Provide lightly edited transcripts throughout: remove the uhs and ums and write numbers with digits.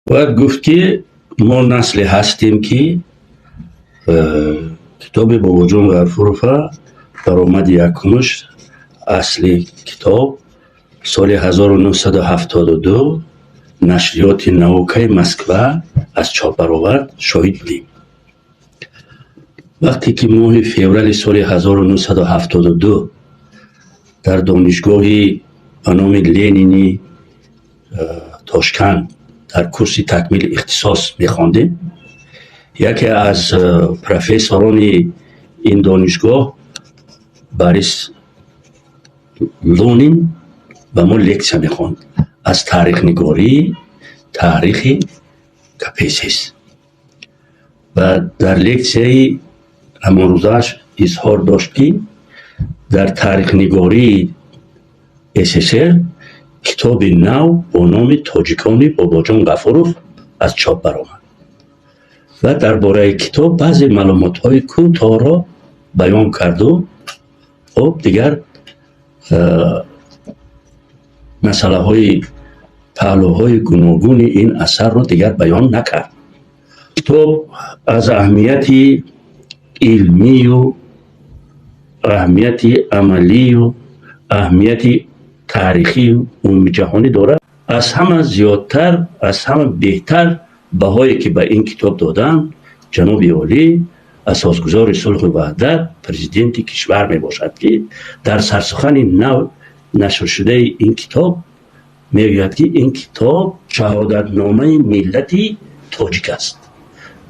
Бояд гуфт, ки мо насле ҳастем, ки китоби Бобоҷон Ғафурова баромади якумаш, асли китоб, соли 1972 нашриёти «Наукаи» Москва аз чоп баровард, шоҳид будем. Вақте ки моҳи феврали соли 1972 дар донишгоҳи ба номи Ленини Тошканд дар курси такмили ихтисос мехондем, яке аз профессорони ин донишгоҳ, Борис Лунин, ба мо лексия мехонд аз таърихнигории таърихи КПСС ва дар лексияи ҳамонрӯзааш изҳор дошт, ки дар таърихнигории СССР китоби нав бо номи «Тоҷикони Бобоҷон Ғафуров» аз чоп баромад ва дар бораи китоб баъзе маълумотҳои кӯтоҳро баён карду, хуб, дигар масъалаҳои паҳлӯҳои гуногуни ин асарро дигар баён накард. Китоб аз аҳамияти илмию, аҳамияти амалию, аҳамияти таърихию умумиҷаҳонӣ дорад. Аз ҳама зиёдтар, аз ҳама беҳтар баҳое, ки ба ин китоб доданд, ҷаноби олӣ, асосгузори сулҳу ваҳдат, президенти кишвар мебошад, ки дар сарсухани нав нашршудаи ин китоб мегӯяд, ки ин китоб шаҳодатномаи миллати тоҷик аст.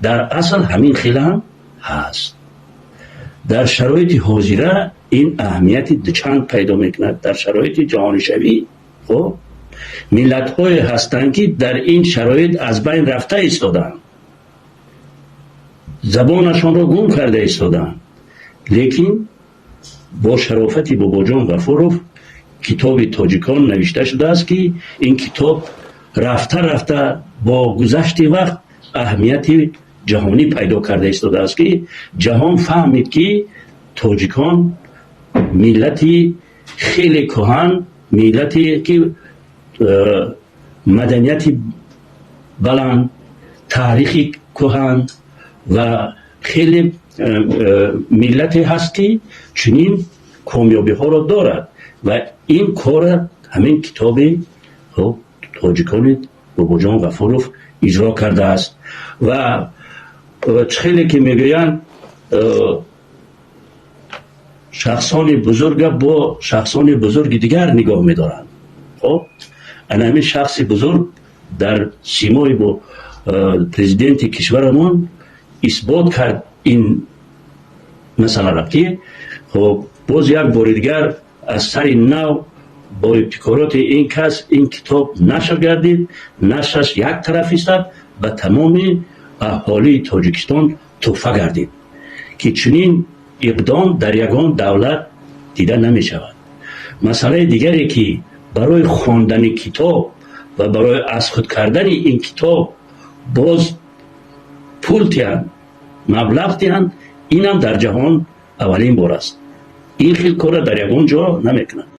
Дар асл ҳамин хел ҳам ҳаст. Дар шароити ҳозира ин аҳамияти дучанд пайдо мекунад. Дар шароити ҷаҳонишавӣ, хоб, миллатҳое ҳастанд, ки дар ин шароит аз байн рафта истодаанд, забонашонро гум карда истодаанд, лекин бо шарофати Бобоҷон Ғафуров китоби «Тоҷикон» навишта шудааст, ки ин китоб рафта рафта бо гузашти вақт аҳамияти ҷаҳонӣ пайдо карда истодааст, ки ҷаҳон фаҳмид, ки тоҷикон миллати хеле кӯҳан, миллате ки маданияти баланд, таърихи кӯҳан ва хеле миллате ҳаст, ки чунин комёбиҳоро дорад ва ин кора ҳамин китоби «Тоҷикони» Бобоҷон Ғафуров иҷро кардааст. Ва чӣ хеле ки мегӯянд, шахсони бузурга бо шахсони бузурги дигар нигоҳ медоранд. Хоб, ана ҳамин шахси бузург дар симои бо президенти кишварамон исбот кард ин масъаларо, ки хоб, боз як бори дигар аз сари нав бо ибтикороти ин кас ин китоб нашр гардид. Нашраш як тараф истад, ба тамоми аҳолии Тоҷикистон тӯҳфа гардид, ки чунин иқдом дар ягон давлат дида намешавад. Масъалаи дигаре, ки барои хондани китоб ва барои аз худ кардани ин китоб боз пул диҳанд, маблағ диҳанд, инам дар ҷаҳон аввалин бор аст. Ин хел корро дар ягон ҷо намекунанд.